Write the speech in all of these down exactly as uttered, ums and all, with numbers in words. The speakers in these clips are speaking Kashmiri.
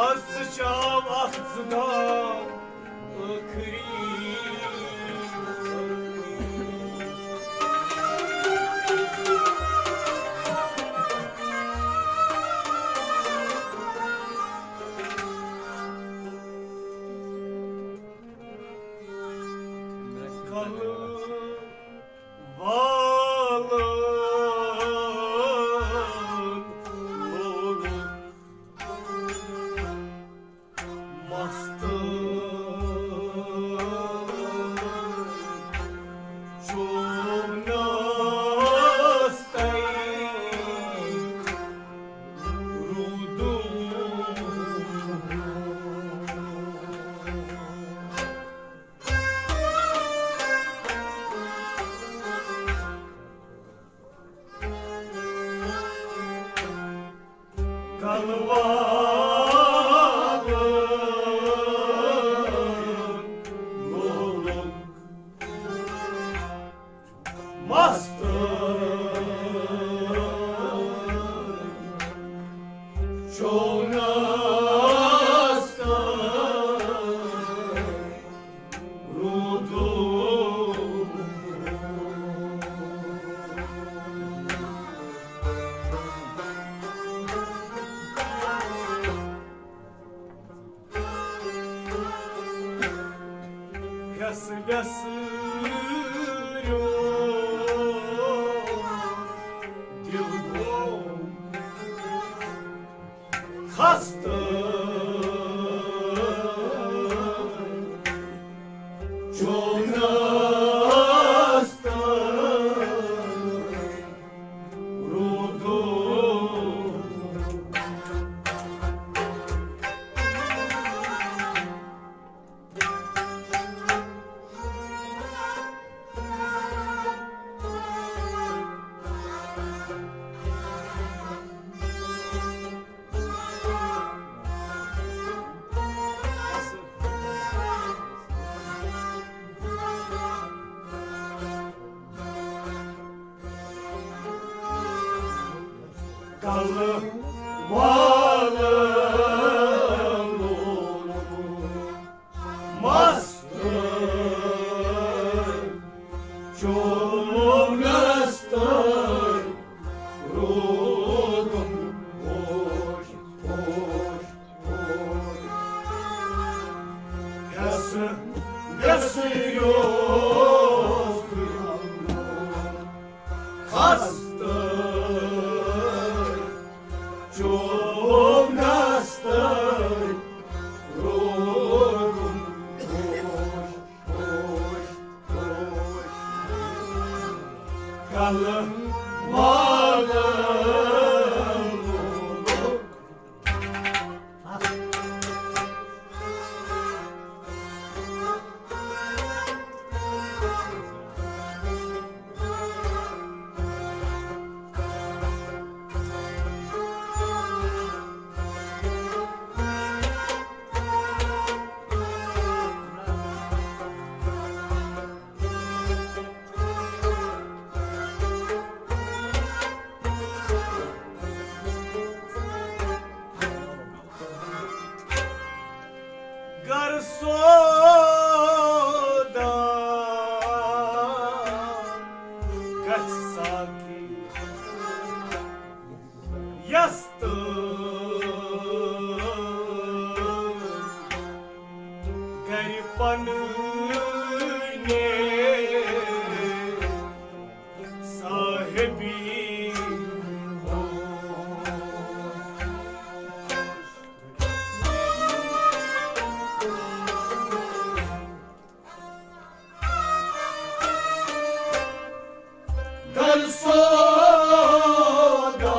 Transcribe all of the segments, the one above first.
از چھِ آو اکھ زٕ گام ٲخری۔ کلہٕ والن لولُک مستہٕ چومنس تَے روٗدُم۔ کلوالن لولُک مستہٕ چومنس تَے روٗدُم۔ پھٮ۪س وٮ۪سہٕ دِل گوٚو خستہٕ چومنس تَے روٗدُم۔ کلہٕ والن لولُک مستہٕ چومنس تَے روٗدُم۔ پوش، پوش، پوش۔ پھٮ۪س وٮ۪سہٕ یوت خستہٕ چومنس تَے روٗدُم۔ پوش، پوش، پوش۔ کلہٕ والن لولُک گر سودا گژھِ ساقی یس تہٕ گرِ پننہِ صاحبی ہو۔ گر سودا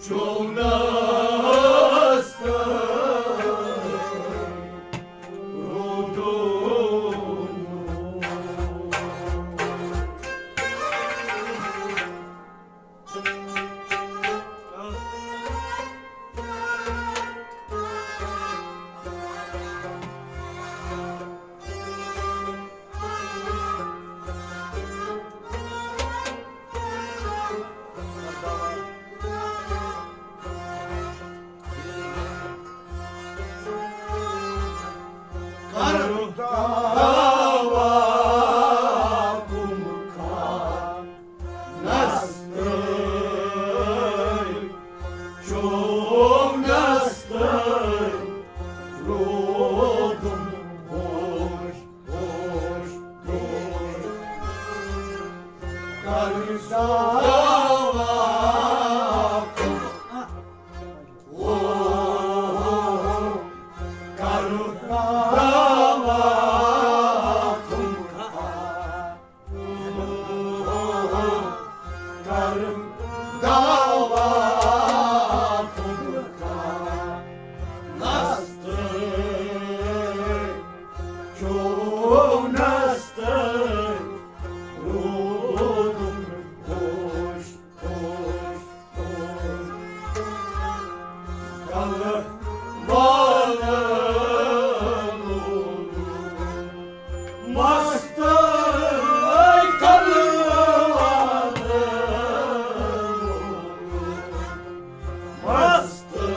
چونس تہٕ روٗدُن۔ کرُکھ دعوا کُم خانس تہٕ چونس تہٕ روٗدُن ہوش۔ ہوش، ہوش۔ کرُکھ دعوا کُم، او، کرُکھ دعوا کُم، کرُکھ دعوا کُم۔ نستہٕ چونس تہٕ روٗدُن ہوش، ہوش، ہوش۔ کلہٕ والہٕ مستہٕ کلہٕ والہٕ مستہٕ۔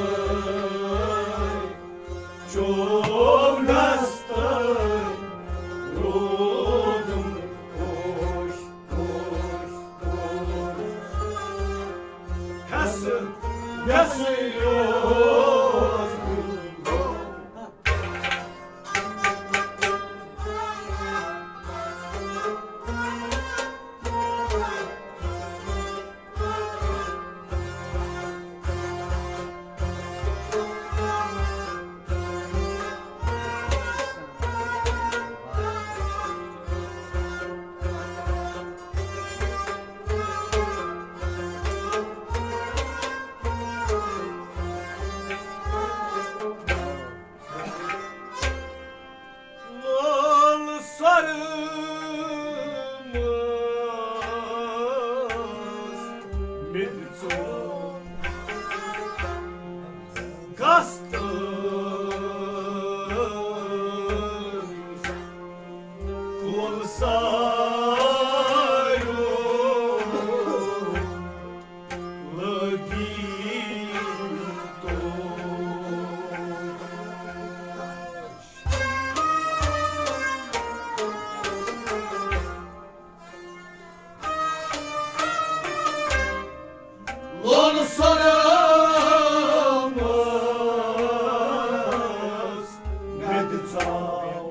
چونس تہٕ روٗدُن ہوش، ہوش، ہوش۔ ہٮ۪سہٕ وٮ۪سہٕ یوت۔ لول سۄرٕ ماس مےٚ دِژو گستہٕ کول ساروٗ۔ لگی تو۔ لون سلام مےٚ دِژاو۔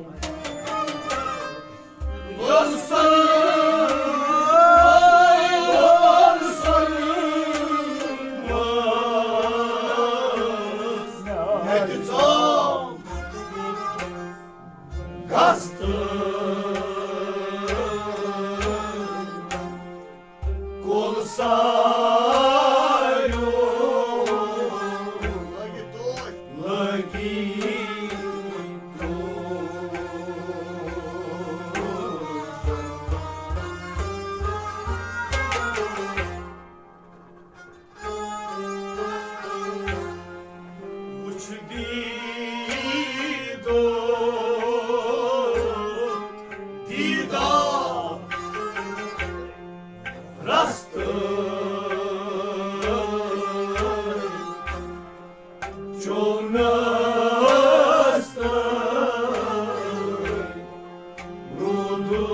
وُچھ دیٖدو دیٖدار رستہٕ۔ چونس روٗدُن۔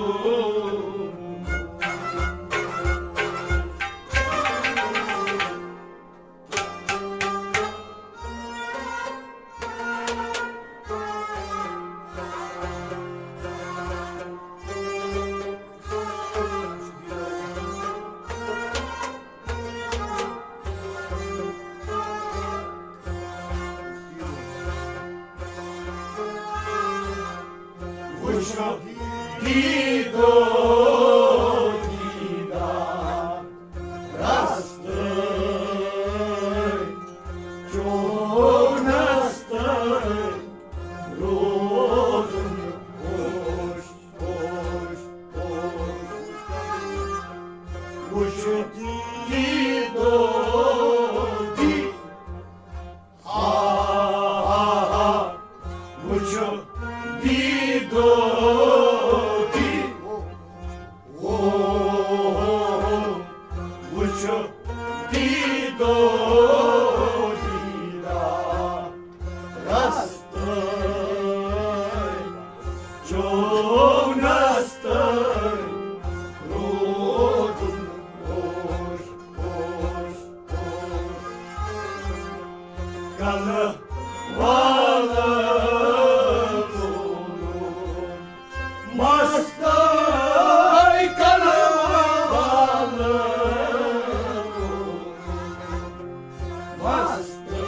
وُچھو دیٖدو دیٖدار رستہٕ۔ دو دیدار رستہٕ چونس تہٕ روٗدُم خۄش، خۄش، خۄش۔ کلہٕ والہٕ مستَے کلہٕ والہٕ مستَے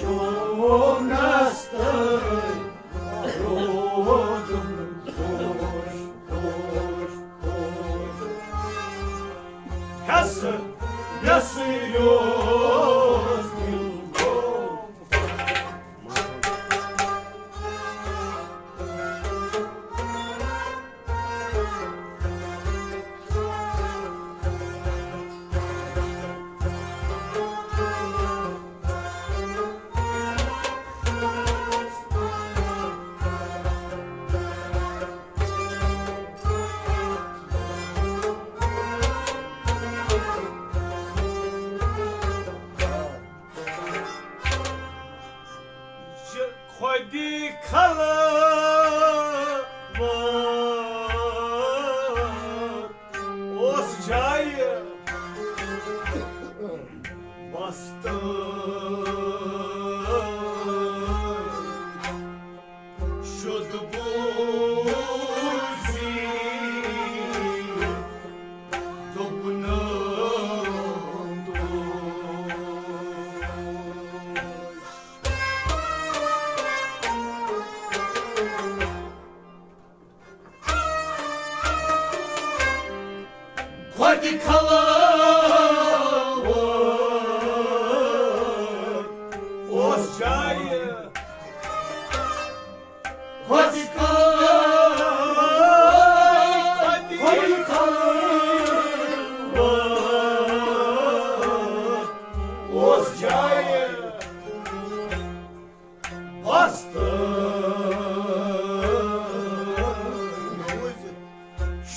چونس تہٕ روٗدُم خۄش، خۄش، خۄش۔ ہٮ۪سہٕ، ہٮ۪سہٕ یوت دِل گوٚو۔ یہِ خۄدی خلوت اوس جایہِ بستہٕ۔ شد بوزی دوٚپنَم دوش۔ خۄدِ خلوت اوس جایہِ۔ خۄدِ خلوت، خۄدِ خلوت اوس جایہِ۔ بستہٕ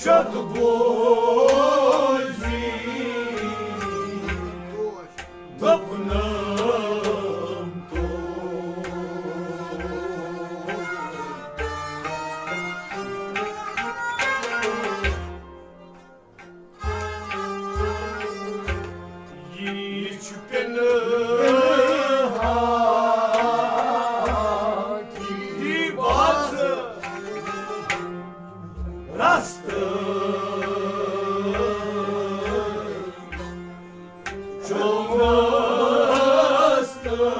شد بوزی دوٚپنَم دوش۔ یہِ چھُ پٮ۪نہٕ ہاکی بازٕ رستہٕ چونس تہٕ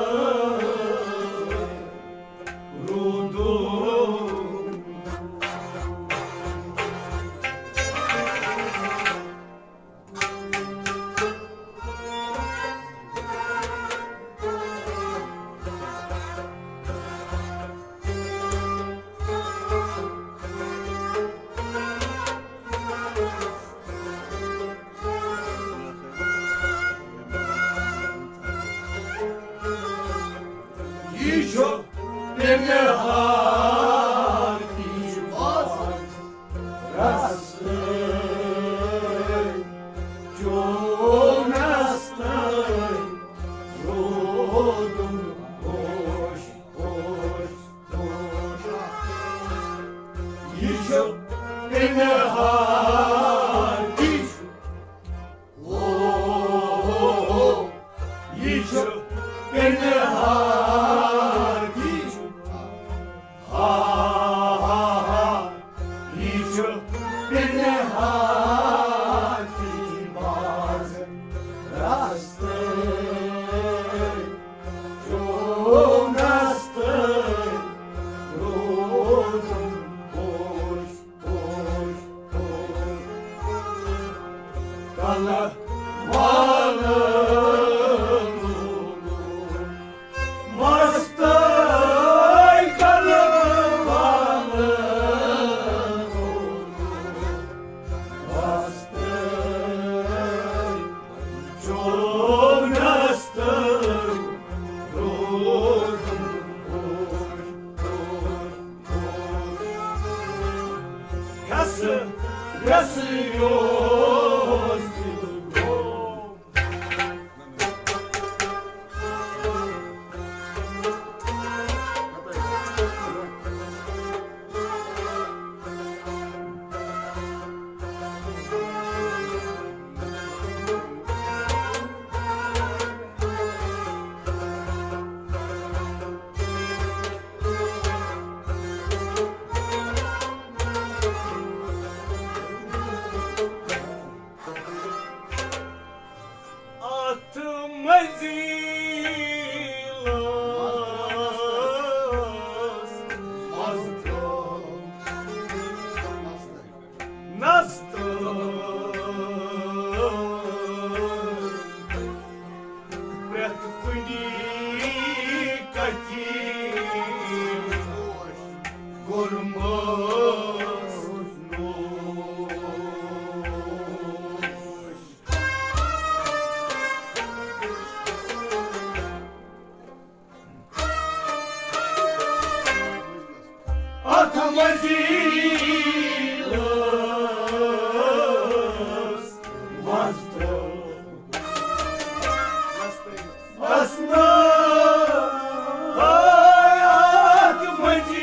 روٗدُم۔ یہِ چھُ پٮ۪نہٕ ہاکی بازٕ رستہٕ چونس تہٕ روٗدُم خۄش، خۄش، خۄش۔ یہِ چھُ پٮ۪نہٕ ہاکی او، یہِ چھُ پٮ۪نہٕ ہاکی منزلس منٛز ترٛوو نستہٕ۔ پرٛٮ۪تھ کُنہِ کتھِ کوٚرمس نوش۔ اتھ منزلس منٛز ترٛوو نستہٕ۔ اتھ منزلس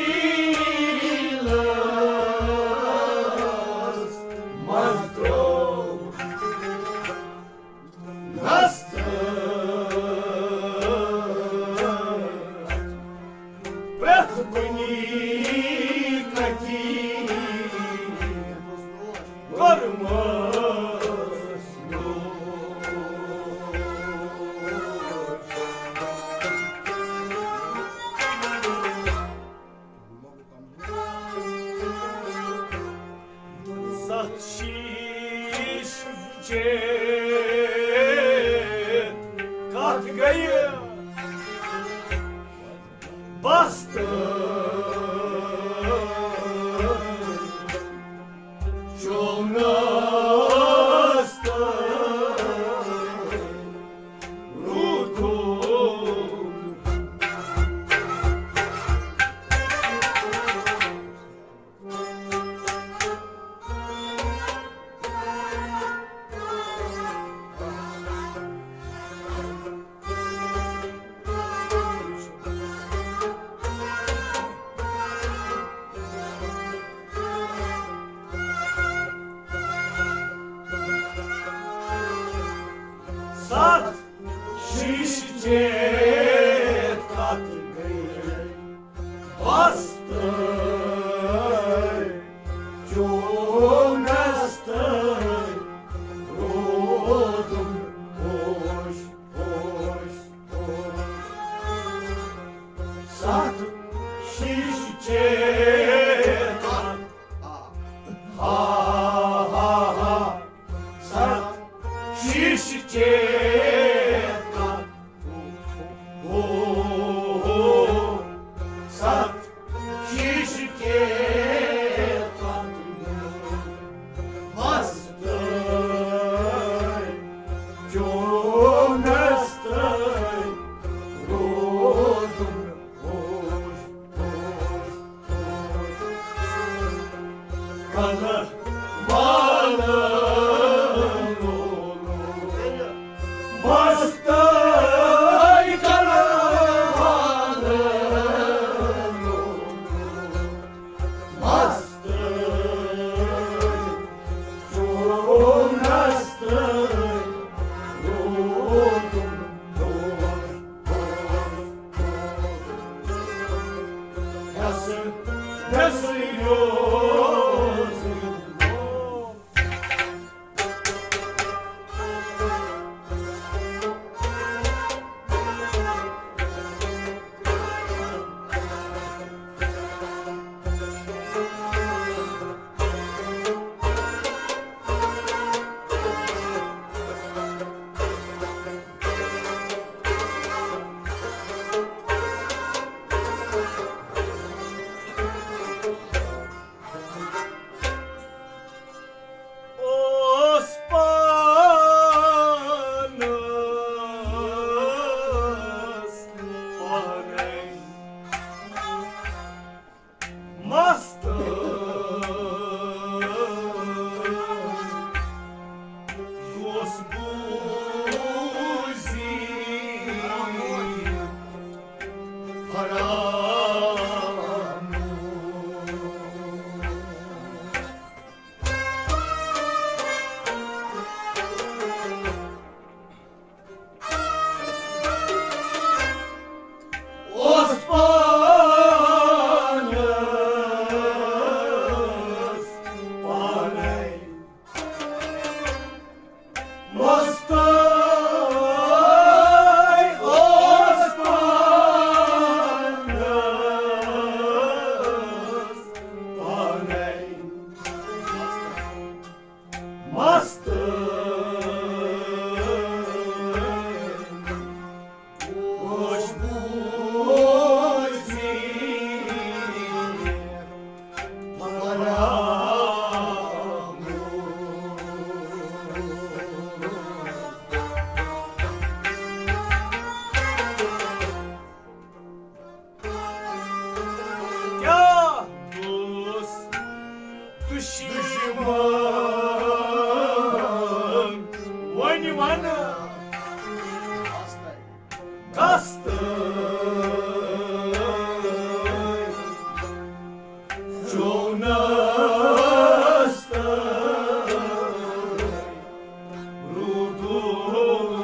منٛز ترٛوو نستہٕ۔ پرٛٮ۪تھ کُنہِ کتھِ کوٚرمس نوش۔ ستھ شیٖش چیت کتھ گٔیہِ بس تہٕ چوم نستہٕ۔ روٗدُم۔ ستھ شیٖش چیت کتھ گٔیہِ بس تہٕ چوم نستہٕ۔ روٗدُم ہوش، ہوش، ہوش۔ ستھ شیٖش چیت کتھ، ہا، ہا، ہا۔ ستھ شیٖش چیت کتھ، ہو، ہو، ہو۔ ستھ شیٖش چیت کتھ، مستہٕ چوم نستہٕ۔ روٗدُم ہوش، ہوش، ہوش۔ کلہٕ والہٕ لولہٕ۔ مستہٕ کلہٕ والہٕ لولہٕ۔ مستہٕ چوم نستہٕ۔ روٗدُم ہوش۔ اوس پانس پانے مست۔ گوس بوزی حرام۔ اوس پانس پانے مست۔ کستٲے، چونستٲے، روٗدُن۔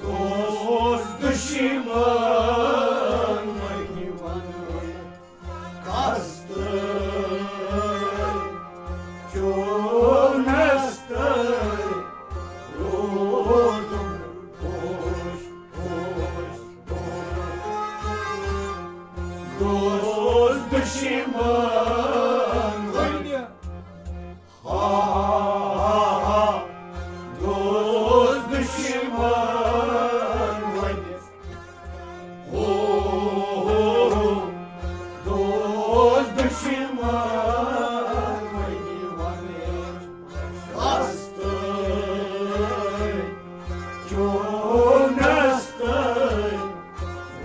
دوست دشمن وۄنۍ وَنُن کستٲے، چونستٲے، روٗدُن پوش، پوش، پوش۔ دوست دشمن وۄنۍ ہا، ہا، ہا، ہا۔ دوست دشمن وۄنۍ۔ ہو، ہو، ہو۔ دوست دشمن وۄنۍ وَنہِ کستٲے، چونستٲے،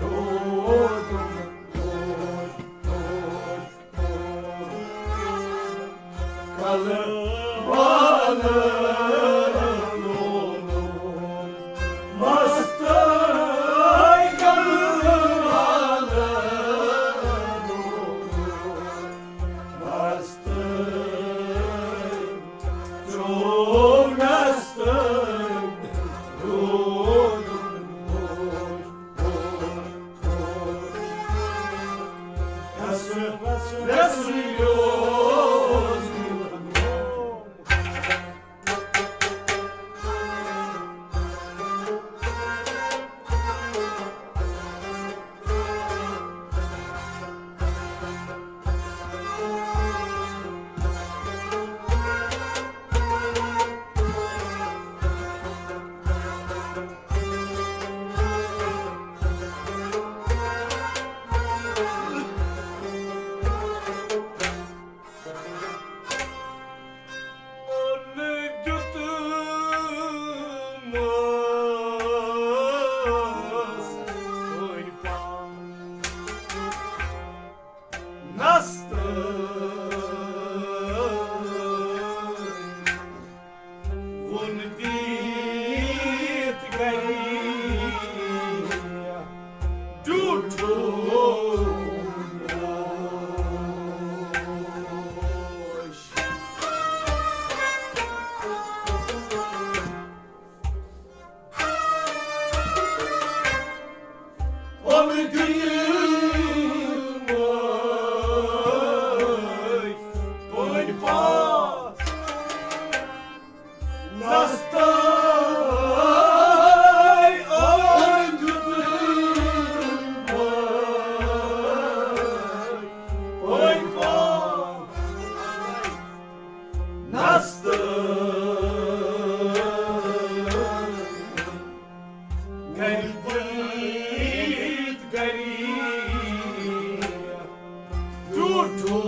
روٗدُن پوش، پوش۔ کلہٕ والہٕ لولُن مستٲے، کلہٕ والہٕ لولُن مستٲے، چونستٲے، روٗدُن پوش، پوش۔ ووٚن بیت گری ٹوٹھو۔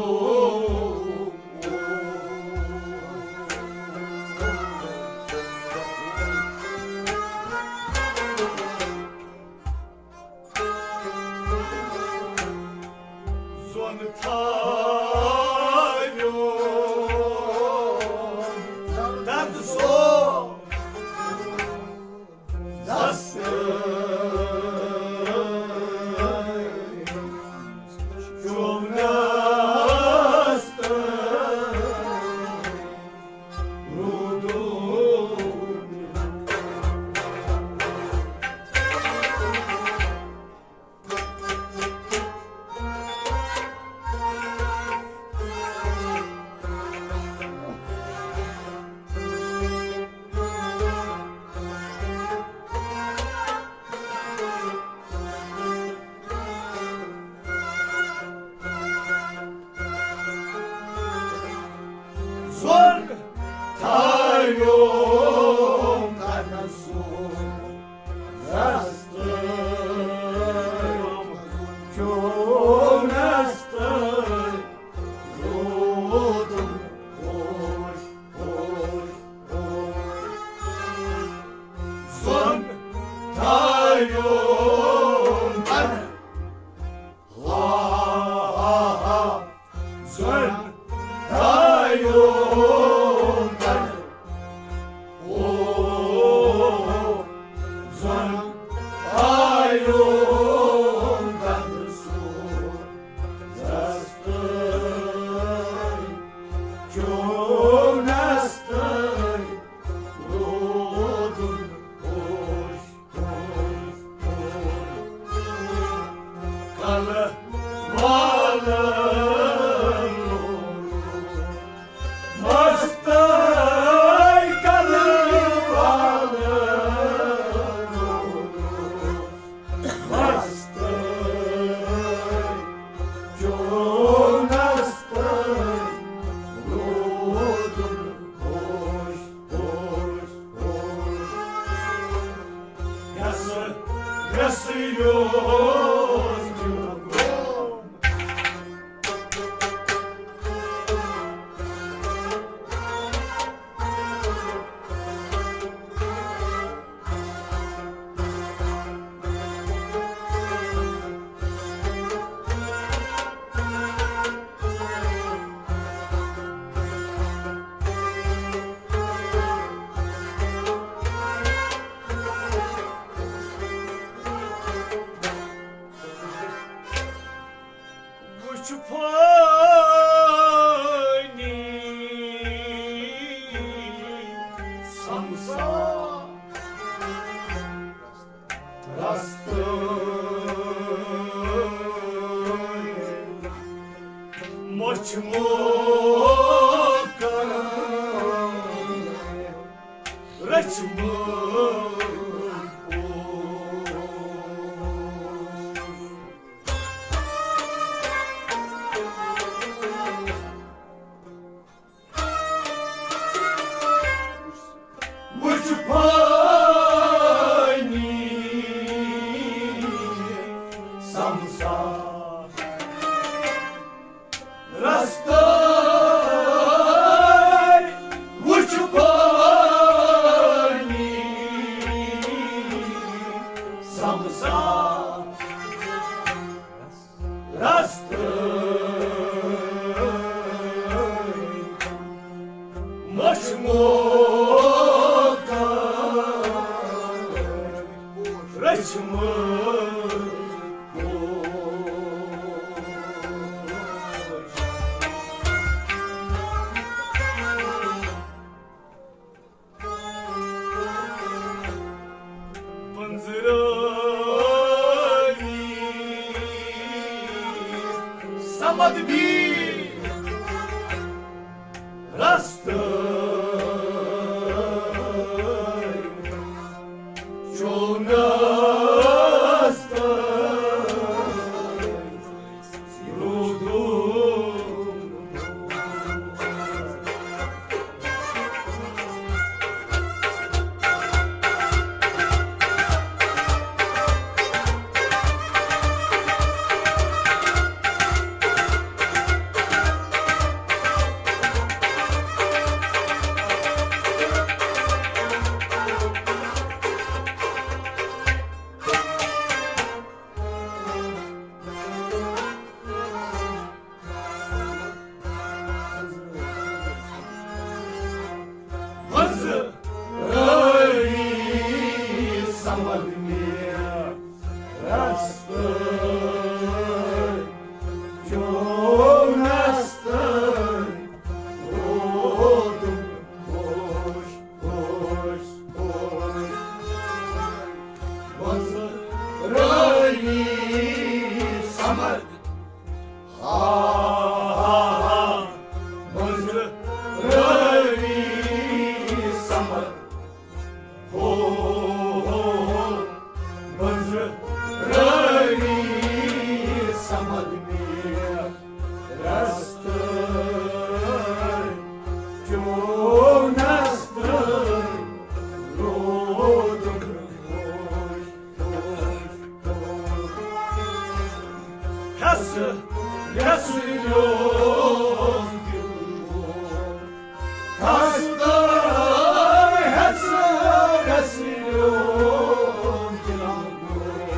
زوٚن تھاویو دَزٕ سو دَستَے۔ چوم دَستَے۔ روٗدُن۔ زوٚن تھاویوم تَتَس سُہ رَستہٕ۔ چوم رَستہٕ۔ والہٕ، والہٕ، مستَے کلہٕ والہٕ، مستَے چونس تہٕ روٗدُن خۄش، خۄش، خۄش۔ یَسہٕ، یَسہٕ یوت دیُن گوٚو۔ وٕچھ فٲنی سمسار رستہٕ مۄچھ موکہٕ رٔچھۍ مٲلۍ پوش۔ وٕچھ فٲنی سمسار رستہٕ وٕچھ فٲنی سمسار رستہٕ مۄچھ موکہٕ رٔچھۍ مٲلۍ پوش۔ پنزرٲوی سمد بی رستہٕ چونس تہٕ روٗدُن۔ منٛزٕ رٲوی سمد مےٚ رستہٕ چونس تہٕ روٗدُن خۄش، خۄش، خۄش۔ منٛزٕ رٲوی سمد ہا، ہا، ہا، منٛزٕ رٲوی سمد۔ ہو، ہو، ہو، منٛزٕ رٲوی سمد مےٚ رستہٕ چونس تہٕ روٗدُن خۄش۔ ہٮ۪س، ہٮ۪س لیوم دِل گوٚو۔ ہٮ۪س تہٕ ہٮ۪س، ہٮ۪س لیوم دِل گوٚو۔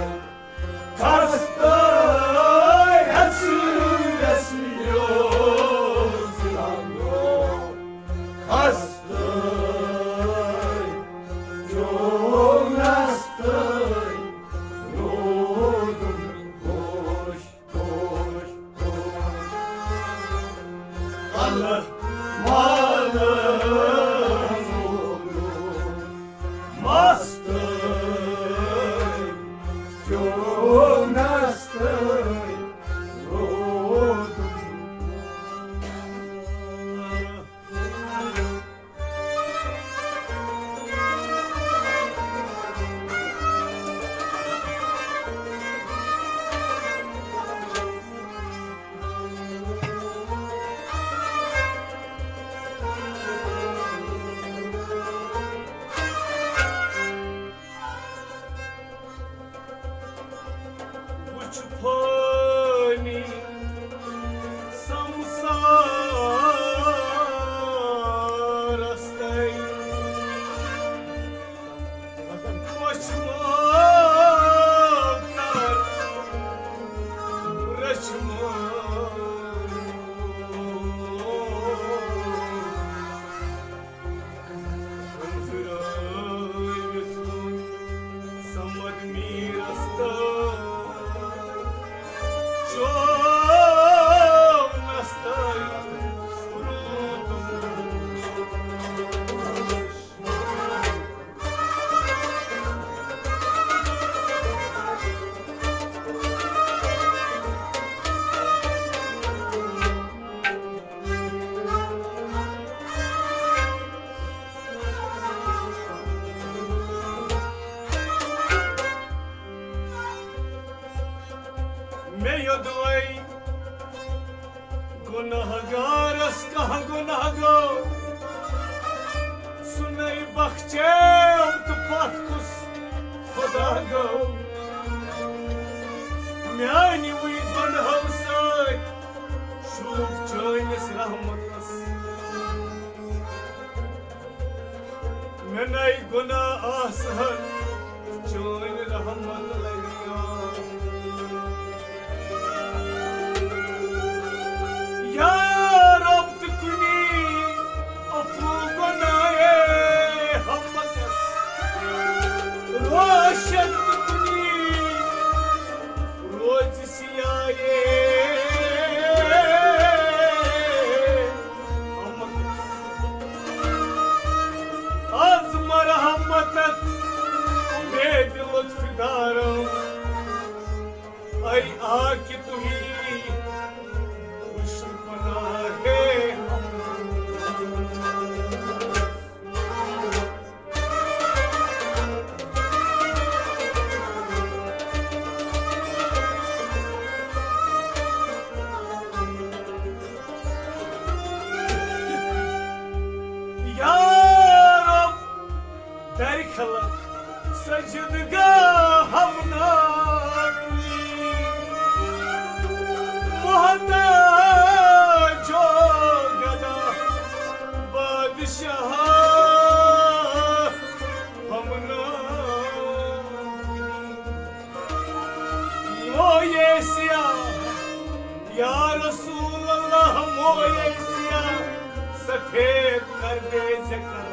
ہٮ۪س تہٕ ہٮ۪س، ہٮ۪س لیوم دِل گوٚو۔ ہٮ۪س تہٕ چونس تہٕ روٗدُن خۄش، خۄش، خۄش۔ اللہ والہٕ مستہٕ چونس تہٕ چھُ فٲنی سمسارس تٔمۍ۔ وچھمو کر رچھمو۔ أنٛزرٲوِتھ ووٚن صمد میٖرس تہٕ چونس تہٕ روٗدُس۔ مےٚ یوٚدوَے گۄناہ گارس کانٛہہ گۄناہ گوٚو، سُہ نے بخچیو تہٕ پتھ کُس خۄدا گوٚو؟ میانہِ وٕے گۄنہو سۭتۍ شوٗب چٲنِس رحمتس۔ مےٚ نَے گۄناہ آسہٕ ہن، چٲنۍ رحمت لگیا۔ یا رب تہٕ کُنی عفو گۄناہے حمدس، روشن تہٕ کُنی روزِ سیاہے حمدس۔ از مرحمتت امید لطف دارم، اے آ کہ تُہی وٕچھ پناہے حمدس۔ یا رب، درِ خلق سجدگاہ ہم ناکلی، محتاج و گدا بادشاہ ہم ناکلی۔ موئے سیاہ، یا رسول اللہ، موئے سیاہ سفید کر دے ذکر۔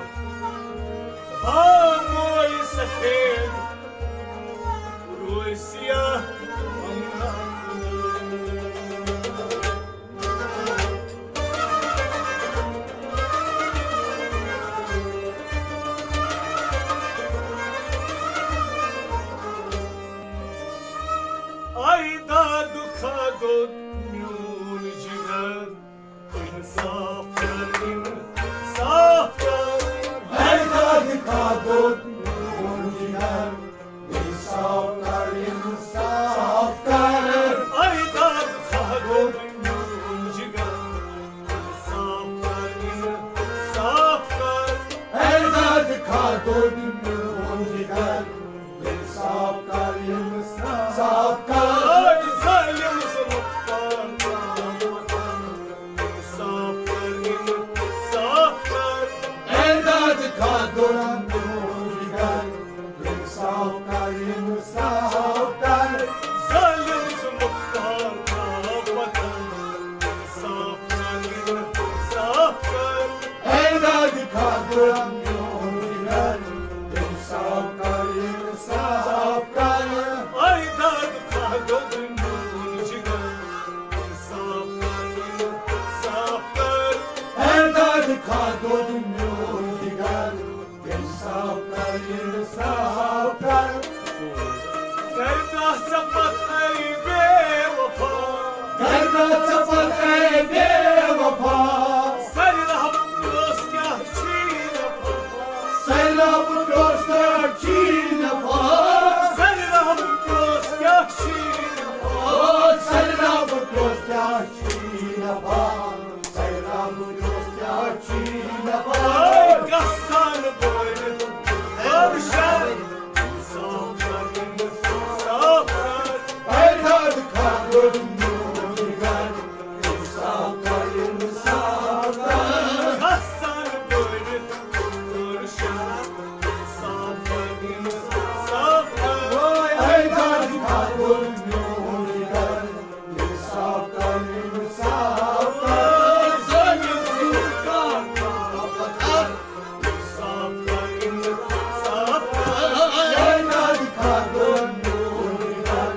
ہاں، موئے سفید، روئے سیاہ۔ اے داد خادود میون جگر، انصاف کر، انصاف کر۔ اے داد خادود میون جگر، انصاف کر، انصاف کر۔ اے داد خادود میون جگر، انصاف کر، انصاف کر۔ اے داد خادود میون جگر، انصاف کر، انصاف کر۔ اے ظالم ظلم کر، انصاف کر، انصاف کر۔ اے داد خادود میون جگر، انصاف کر، انصاف کر۔ ظالم ظلم کر، انصاف کر، انصاف کر۔ اے داد خادود میون جگر، انصاف کر، انصاف کر۔ اے داد خادود میون جگر، انصاف کر، انصاف کر۔ اے داد خادود میون جگر، انصاف کر، انصاف کر۔ کر کانٛہہ ژےٚ پتہٕ اے بے وفا۔ کر کانٛہہ ژےٚ پتہٕ اے بے وفا۔ سر رحمت اوس کیٛاہ چھی وفا۔ کھسان بٔرِتھ کٔر شرط، انصاف کر، انصاف کر۔ اے دادِ خاتون میون جگر، انصاف کر، انصاف کر۔ سٲنِس ظُلمَس کر انصاف کر، انصاف کر۔ اے دادِ خاتون میون جگر،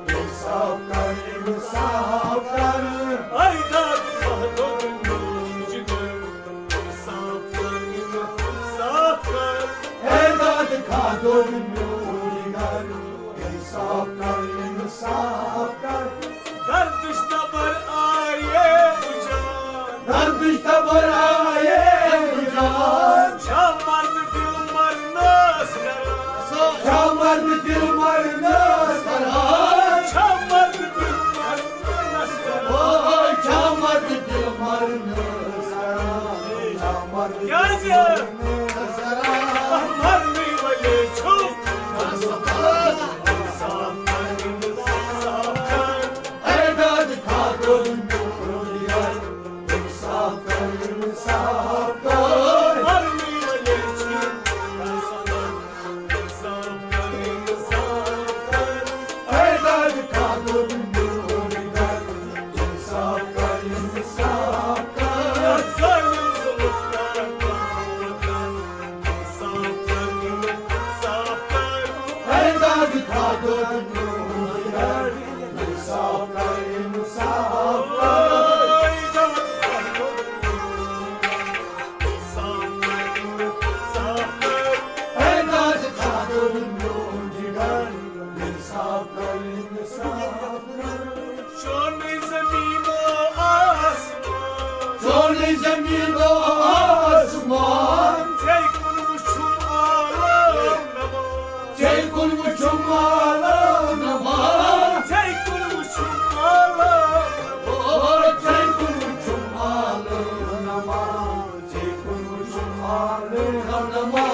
انصاف کر، انصاف کر۔ اے دادِ خاتون میون جگر، انصاف کر، انصاف کر۔ اے دادِ خاتون میون جگر، انصاف کر، انصاف کر۔ دردٕچ تبر آیے بُجان۔ دردٕچ تبر آیے بُجان۔ چھا مرد دِل مرنَس کران؟ چھا مرد دِل مرنَس کران؟ چھا مرد دِل مرنَس کران؟ اوے، چھا مرد دِل مرنَس کران؟ چھا مرد کیٛازِ؟ دِل مرنَس کران؟ مرنٕے وَلے چھُ۔ انصاف کر، انصاف کر۔ اے دادِ خاتون میون جگر، انصاف کر، انصاف کر۔ مرنٕے وَلے چھُ۔ انصاف کر، انصاف کر۔ اے دادِ خاتون میون جگر، انصاف کر، انصاف کر۔ ظٲلِم ظُلمَس کر انصاف کر، انصاف کر۔ اے دادِ خاتون میون جگر، انصاف کر، انصاف کر۔ اے دادِ خاتون میون جگر، انصاف کر، انصاف کر۔ اے دادِ خاتون میون جگر، انصاف کر، انصاف کر۔ چونُے زمیٖن و آسمان۔ چونُے زمیٖن و آسمان۔ ژےٚ کُن وُچھُم عالم نما۔ ژےٚ کُن وُچھُم عالم نما۔ ژےٚ کُن وُچھُم عالم نما۔ او، ژےٚ کُن وُچھُم عالم نما۔ ژےٚ کُن وُچھُم عالم نما۔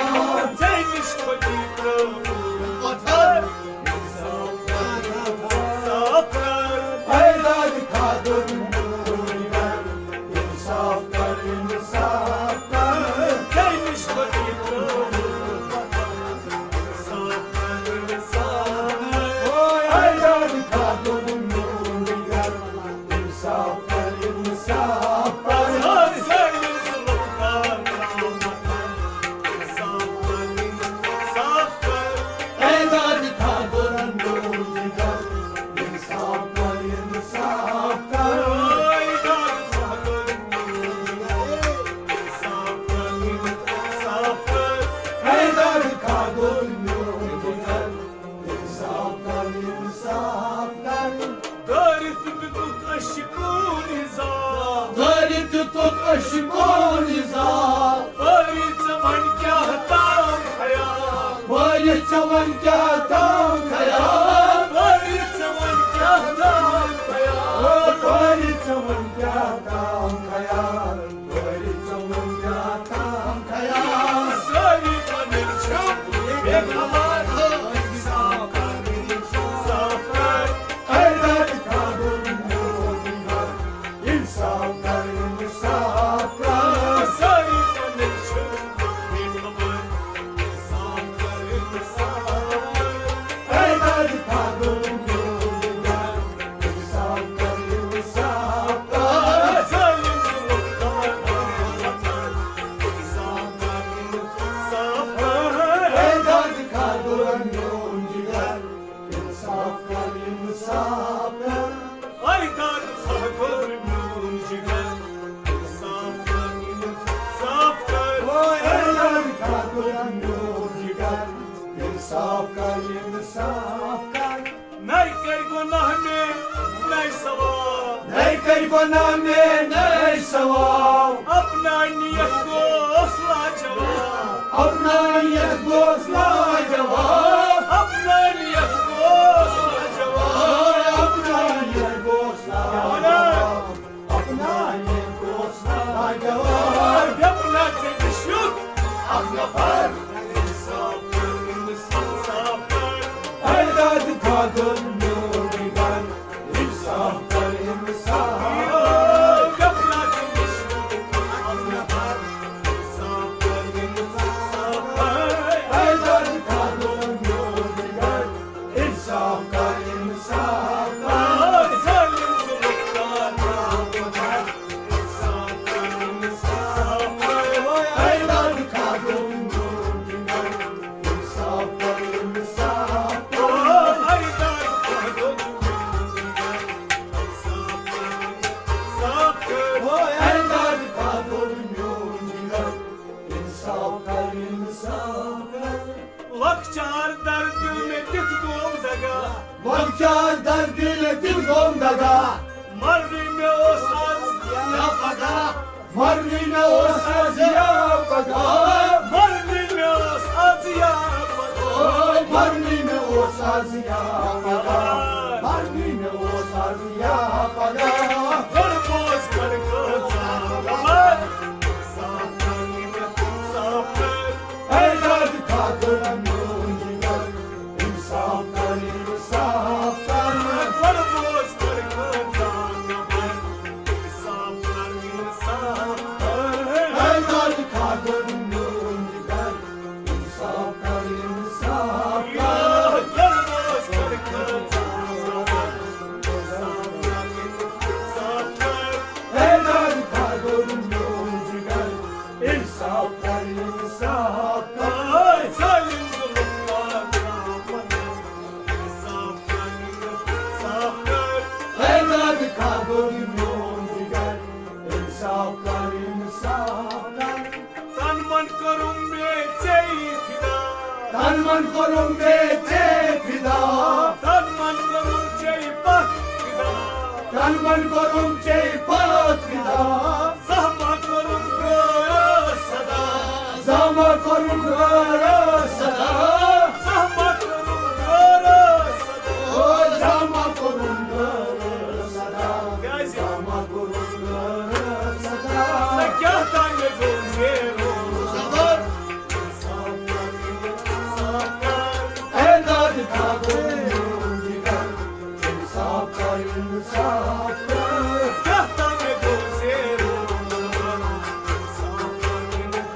ژےٚ نِش کھوٚتی ترٛٲوٕم پتھر۔ انصاف کر، انصاف کر۔ اے دادِ خاتون میون جگر، انصاف کر، انصاف کر۔ ژےٚ نِش کھوٚتی ترٛٲوٕم پتھر۔ انصاف کر، انصاف کر۔ اے دادِ خاتون میون جگر، انصاف کر، انصاف کر۔ اے دادِ خاتون میون جگر، انصاف کر، انصاف کر۔ اے دادِ خاتون میون جگر، انصاف کر، انصاف کر۔ دٲرِتھ دیُتُتھ عشقُن اظہار۔ دٲرِتھ دیُتُتھ عشقُن اظہار۔ بٲری ژٕ وۄنۍ کیٛاہ تام خیال۔ بٲری ژٕ وۄنۍ کیٛاہ تام خیال۔ بٲری ژٕ وۄنۍ کیٛاہ تام خیال۔ بٲری ژٕ وۄنۍ کیٛاہ تام خیال۔ بٲری ژٕ وۄنۍ کیٛاہ تام خیال۔ سٲری پنٕنۍ چھِم بے خبر۔ صاف کر، صاف کر۔ اے دادِ خاتون میون جگر، انصاف کر، انصاف کر۔ سٲری پنٕنۍ چھِم بے خبر۔ صاف کر، صاف کر۔ اے دادِ خاتون میون جگر، انصاف کر، انصاف کر۔ ظٲلِم ظُلمَس کر انصاف کر۔ اے دادِ خاتون میون جگر، انصاف کر، انصاف کر۔ اے دادِ خاتون میون جگر، انصاف کر، انصاف کر۔ اے دادِ خاتون میون جگر، انصاف کر، انصاف کر۔ نَے کٔرۍ گۄناہ مےٚ، نَے ثواب۔ نَے کٔرۍ گۄناہ مےٚ، نَے ثواب۔ اپنا نیت گوس لاجواب۔ اپنا نیت گوس لاجواب۔ اپنا نیت گوس لاجواب۔ اپنا نیت گوس لاجواب۔ اپنا نیت گوس لاجواب۔ مےٚ ووٚن نا ژےٚ نِش یُتھ اکھ نفر۔ انصاف کر، انصاف کر۔ اے دادِ خاتون میون جگر، بخچار در دل دل گم دگا۔ مرنی مےٚ اوس آز یا پگاہ۔ مرنی مےٚ اوس آز یا پگاہ۔ مرنی مےٚ اوس آز یا پگاہ۔ مرنی مےٚ اوس آز یا پگاہ۔ مرنی مےٚ اوس آز یا پگاہ۔ گۄڈٕ بوز گۄڈٕ کٲژاہ خبر۔ صاف کر، صاف کر۔ اے داد خاطر میون جگر۔ انصاف کر، انصاف کر۔ گۄڈٕ بوز گۄڈٕ کٲژاہ خبر۔ انصاف کر، انصاف کر۔ اے داد خاطر میون جگر۔ انصاف کر، انصاف کر۔ گۄڈٕ بوز گۄڈٕ کٲژاہ خبر۔ انصاف کر، انصاف کر۔ اے داد خاطر میون جگر۔ انصاف کر، انصاف کر۔ ظالم ظلم کر۔ انصاف کر، انصاف کر۔ اے داد خاطر میون جگر۔ انصاف کر، انصاف کر۔ تن من کوٚرُم مےٚ ژےٚ فدا۔ تن من کوٚرُم مےٚ ژےٚ فدا۔ تن من کوٚرُم ژےٚ پتھ فدا۔ تن من کوٚرُم ژےٚ پتھ فدا۔ زہما کوٚرُم غٲر صدا۔ زہما کوٚرُم غٲر صدا۔ زہما کوٚرُم غٲر صدا۔ او زہما کوٚرُم غٲر صدا۔ کیٛازِ؟ زہما کوٚرُم غٲر صدا۔ نہ کیٛاہ تام مےٚ گوٚو زیرو۔ زبر۔ اے داد خاطر میون جگر۔ انصاف کر، انصاف کر۔ کیٛاہ تام گوٚو زیرو۔ انصاف کر،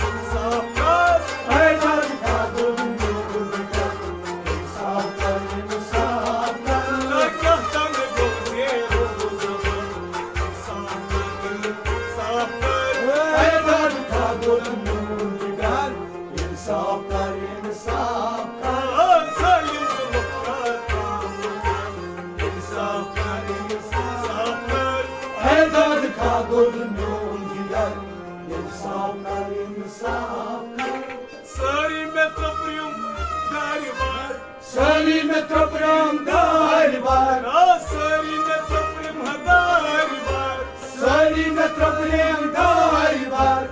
انصاف کر۔ اے داد خاطر میون جگر۔ انصاف کر، انصاف کر۔ کیٛاہ تام گوٚو زیرو۔ انصاف کر، انصاف کر۔ اے داد خاطر میون جگر۔ انصاف کر، انصاف کر۔ ظالم ظلم کر۔ انصاف کر، انصاف کر۔ اے داد خاطر میون جگر۔ انصاف کر، انصاف کر۔ سٲری مےٚ ترٛپرِم دارِ بار۔ سٲری مےٚ ترٛپرِم دارِ بار۔ آ، سٲری مےٚ ترٛپرِم دارِ بار۔ سٲری مےٚ ترٛپرِم دارِ بار۔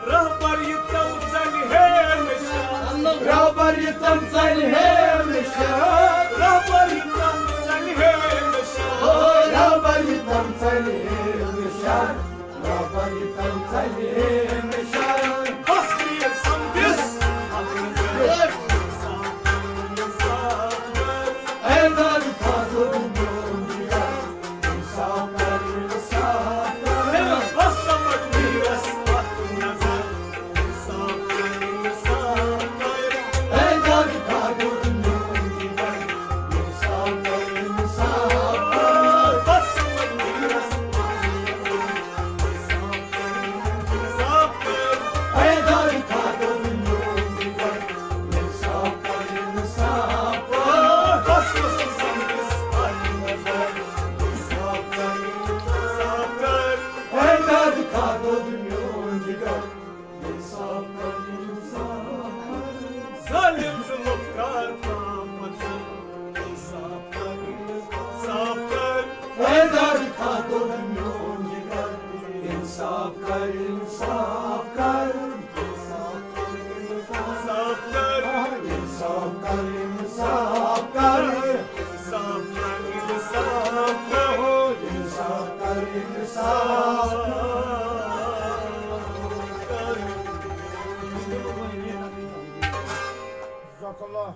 رہبر یہِ تم ژلہِ ہے نشان۔ رہبر یہِ تم ژلہِ ہے نشان۔ رہبر یہِ تم ژلہِ ہے نشان۔ او رہبر یہِ تم ژلہِ ہے نشان۔ رہبر یہِ تم ژلہِ ہے نشان۔ بس میر سمجھس۔ اے داد خاطر میون جگر۔ انصاف کر، انصاف کر۔ بس سمجھ میرس وقت نظر۔ انصاف کر، انصاف کر۔ اے داد خاطر میون جگر۔ انصاف کر، انصاف کر۔ بس سمجھ میرس وقت نظر۔ انصاف کر، انصاف کر۔ اے داد خاطر میون جگر۔ انصاف کر، انصاف کر۔ بس وسم سمجھس وقت نظر۔ انصاف کر، انصاف کر۔ اے داد خاطر میون جگر۔ انصاف کر، انصاف کر۔ ظالم ظلم کر تام پتہٕ۔ انصاف کر، انصاف کر۔ اے داد خاطر میون جگر۔ انصاف کر، انصاف کر۔ انصاف کر، انصاف کر۔ انصاف کر، انصاف کر۔ انصاف کر، انصاف کر۔ انصاف کر، انصاف کر۔ جزاک اللہ۔